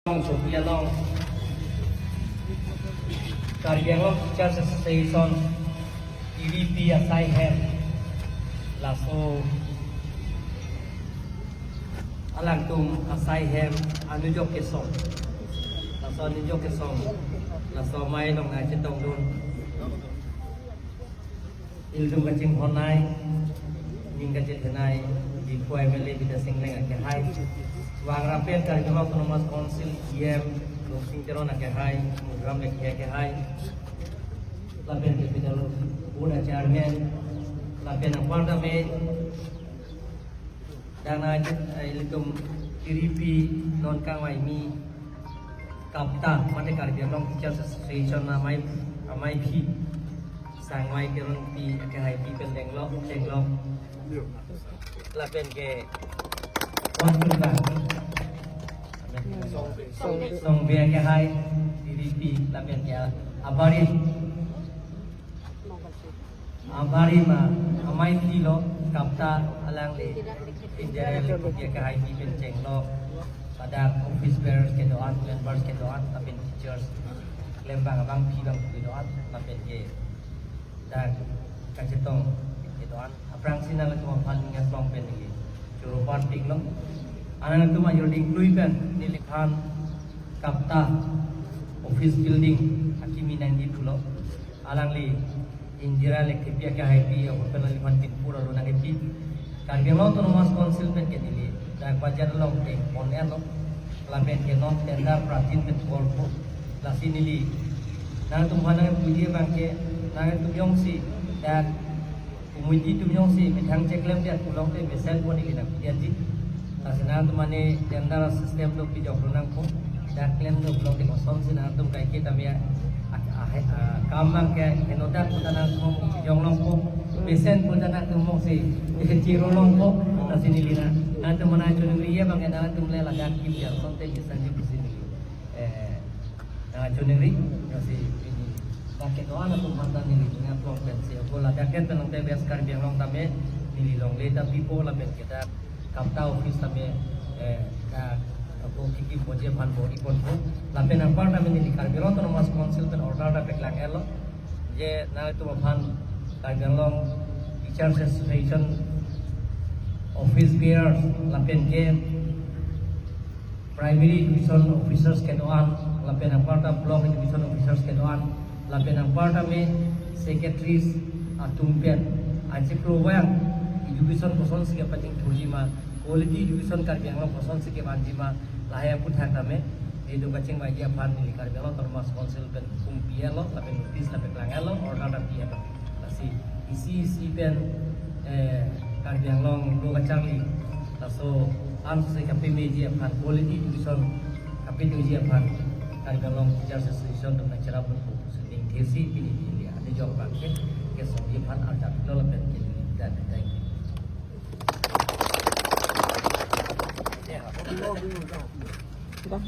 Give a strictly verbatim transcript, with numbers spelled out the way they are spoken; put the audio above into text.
Along Sopi along Karbi Anglong Teachers Association, T D P asai hem, laso alangtum asai hem anujok kesong, laso anujok kesong, laso amei along nangchetongdun. Ilitum kachinghonnei, ning kachethenei, Diphu M L A Bidya Sing Engleng akehai, Vangra pen Karbi Anglong Autonomous Council E M Dorsing Teron akehai, Muram Lekhi akehai, lapen Capital Board Chairman, lapen apar tame dana, eh, ilitum T D P non kangvaimi KAPTA, mate Karbi Anglong Teachers Association amei, ameiphi Sangvai Teronpi akehaipi pen Denglok, Denglok. Lapen ke Wan Pulbang. Songbe akehai T D P, lapen ke abarim, abarim ameiphi lo KAPTA alangli Indira Lekhi akehaipi pen chenglok, ladak office bearers kedo-an, members kedo-an, lapen teachers klembang abangpi abang kedo-an, lapen ke dak kachetong kedo-an. Aphrangsi nangtum aphan ning aklong pen neli choro parpik lo. Nangtum ajor dingklui pen neliphan KAPTA office building akimi nangji pulo. Alangli Indira Lekhipi akehaipi ahut pen neliphan Tinpur alo nangkipi. Karbi Anglong Autonomous Council pen ke neli dak budget along pon-etlo. Lapen ke non tender pratin pen call po. Lasi neli nangtum aphan nangpuji abang ke, nangtum jongsi dak committee atum jongsi methang cheklemdet pulote mesenpo, neli nangpudetji. Lasi nangtum mane tender system do pijoklo nangpo. Dak klem do pulote kosonsi nangtum kaike tame a, a, a, a, kam abang ke henodak puta nangtum pijok longpo. Mesenpo ta nangtum mongsi chiro longpo. Lasi neli na, nangtum mane choningri abang ke nangtum le ladak kim ya sonte mesenji pusi neli, eh, nangchoningri, lasi pini dak kedo-an atum aphan ta neli ning aklong pensi ako ladak ke penang te West Karbi Anglong tame neli longle ta pipo, lapen ke dak KAPTA office tame, eh, dak ako kikim ponji aphan bor-i ponpo. Lapen anpar tame neli Karbi Anglong Autonomous Council pen order ta paklang-etlo, je nangtum aphan Karbi Anglong Teachers Association office bearers lapen ke Primary Education Officers kedo-an, lapen anpar ta Block Education Officers kedo-an, lapen anpar tame secretaries atum pen achiklo vang education kosonsi kepachingthurji ma, quality education Karbi Anglong kosonsi kevanji ma, lahai aputhak tame itum kachingvaiji aphan neli Karbi Anglong Autonomous Council pen hukum pi-etlo, lapen notice ta paklang-etlo, order ta pi-etlo. Lasi isi isi pen, eh, Karbi Anglong do kacharli, laso ansose kapemeji aphan, quality education kapedoji aphan Karbi Anglong Teachers Association atum nangcherap ponpo pusi ningthesi pini neli anijok abang ke kesongji aphan arjapiklo lapen ke neli dan. Thank you. Bang.